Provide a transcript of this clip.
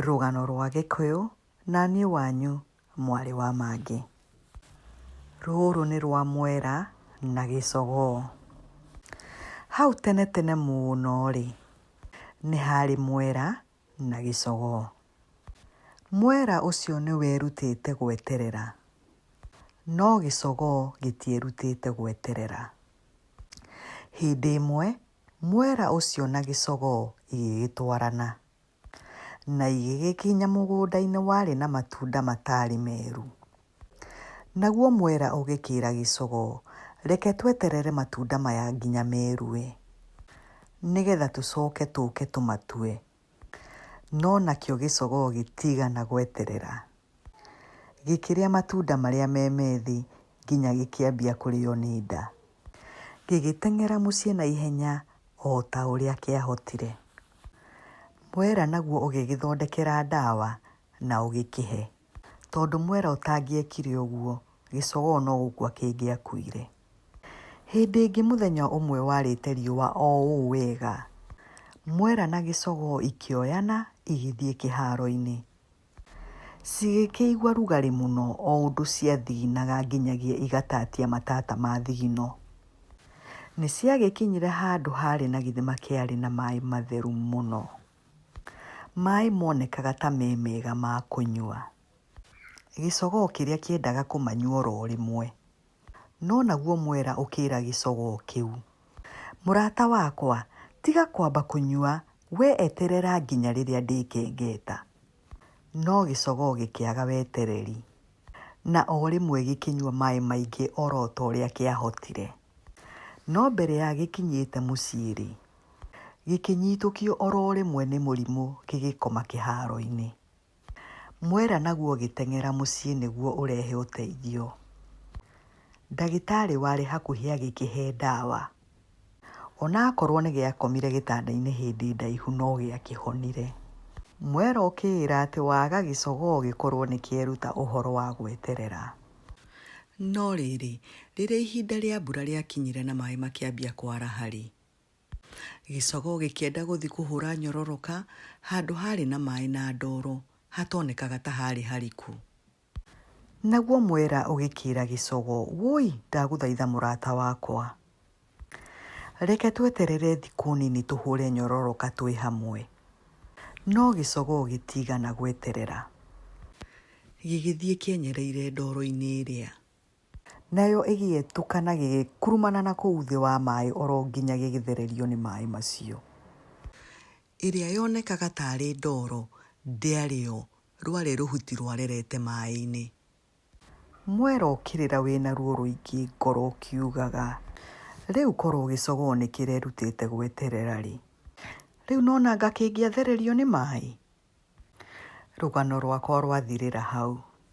Rũgano rwa Gĩkũyũ na niĩ wanyu mwarĩ wa Mangĩ. Rũrũ nĩ rwa mwera na gĩcogoo. Hau tene tene mũno rĩ, nĩ harĩ mwera na gĩcogoo. Mwera ũcio nĩ werutĩte gweterera, no gĩcogoo gĩtierutĩte gweterera. Hĩndĩ ĩmwe, mwera ũcio na gĩcogoo igĩgĩtwarana, na igĩgĩkinya mũgũnda-inĩ warĩ na matunda mataarĩ meru. Naguo mwera ũgĩkĩra gĩcogoo, reke tweterere matunda maya nginya merue, nĩgetha tũcoke tũke tũmatue. No nakĩo gĩcogoo gĩtigana gweterera. Gĩkĩrĩa matunda marĩa me methĩ nginya gĩkĩambia kũrĩo nĩ nda. Gĩgĩteng'era mũciĩ na ihenya o ta ũrĩa kĩahotire. Mwera naguo ũgĩgĩthondekera ndawa na ũgĩkĩhe. Tondũ mwera ũtangĩekire ũguo, gĩcogoo no gũkua kĩngĩakuire. Hĩndĩ ĩngĩ mũthenya ũmwe warĩte riũa o ũũ wega, mwera na gĩcogoo ikĩoyana igĩthiĩ kĩharo-inĩ. Cigĩkĩigua rugarĩ mũno o ũndũ ciathiginaga nginyagia igatatia matata ma thigino. Nĩ ciagĩkinyire handũ harĩ na gĩthima kĩarĩ na maĩ matheru mũno. Maĩ monekaga ta me mega ma kũnyua. Gĩcogoo kĩrĩa kĩendaga kũmanyua oro rĩmwe. No naguo mwera ũkĩra gĩcogoo kĩu, Mũrata wakwa, tiga kwamba kũnyua, we eterera nginya rĩrĩa ndĩkengeta. No gĩcogoo gĩkĩaga wetereri, na o rĩmwe gĩkĩnyua maĩ maingĩ oro ta ũrĩa kĩahotire. No mbere ya gĩkinyĩte mũciĩ-rĩ, gĩkĩnyitũkio oro rĩmwe nĩ mũrimũ gĩgĩkoma kĩharo-inĩ. Mwera naguo ũgĩteng'era mũciĩ nĩguo ũrehe ũteithio. Ndagĩtarĩ warĩ hakuhĩ agĩkĩhe ndawa. Onakorwo nĩ gĩakomire gĩtanda-inĩ hĩndĩ ndaihu no gĩakĩhonire. Mwera ũkĩĩra atĩ waga gĩcogoo gĩkorwo nĩ kĩeruta ũhoro wa gweterera. No rĩrĩ, rĩrĩa ihinda rĩa mbura rĩakinyire na maĩ makĩambia kwaraha-rĩ, Gĩcogoo gĩkĩenda gũthiĩ kũhũra nyororoka handũ haarĩ na maĩ na ndoro hatonekaga ta haarĩ hariku. Naguo mwera ũgĩkĩĩra gĩcogoo, Wũi, ndagũthaitha mũrata wakwa. Reke tweterere thikũ nini tũhũre nyororoka twĩ hamwe. No gĩcogoo gĩtigana gweterera. Gĩgĩthiĩ kĩenyereire ndoro-inĩ ĩrĩa. Nayo ĩgĩetũka na gĩgĩkurumana na kũu thĩ wa maĩ oro nginya gĩgĩthererio nĩ maĩ macio. Ĩrĩa yonekaga taarĩ ndoro ndĩarĩ yo, rwarĩ rũhuti rwarerete maĩ-inĩ. Mwera ũkĩrĩra wĩ na ruo rũingĩ ngoro ũkiugaga, Rĩu korwo gĩcogoo nĩ kĩrerutĩte gweterera-rĩ, rĩu nona anga kĩngĩathererio nĩ maĩ? Rũgano rwakwa rwathirĩra hau.